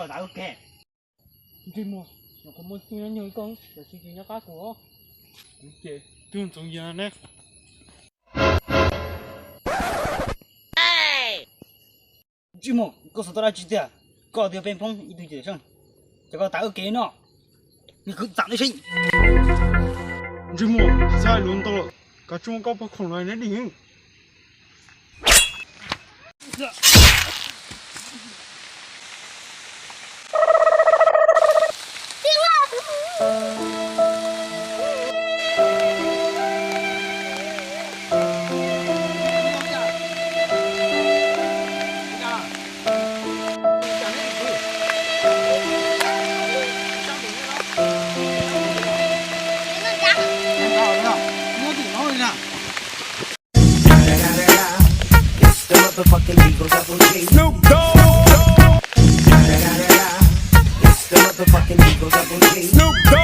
Tau tas ua ke. Ntsej muag, nyuam qhuav muaj txuj nyob nyuag koj, tam sim tsis nyob qab kuv os. Ces twb ntxoov yig ne. Ntsej muag, koj xav tau dab tsi tiag? Koj tias peb poob ib tug ces seb, ces koj tas ua ke no, nws khwv txam nej seb. Ntsej muag, tsis txhob hais lus ntau lawm, kav tsij muab koj pob khoom los neb dig. It's the motherfucking Eagle Double G. Snoop Dogg. It's the motherfucking Eagle Double G. Snoop Dogg.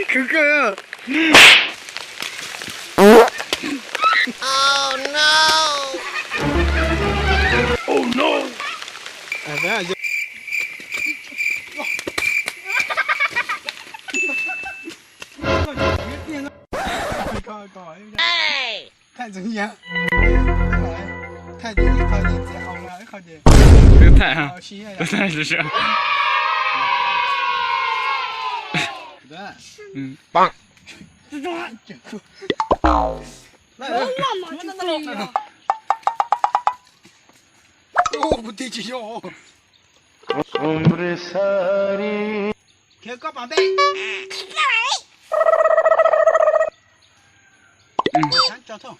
Khwv kawg. Oh no. Oh no. Thaij ntxeev yam. Thaij ib qho ces txiav hau no ib qho ces. Twb thaij, twb thaij sib sib. Kuv tig tsis yog. Khiav koj pam npe. Tso thauj.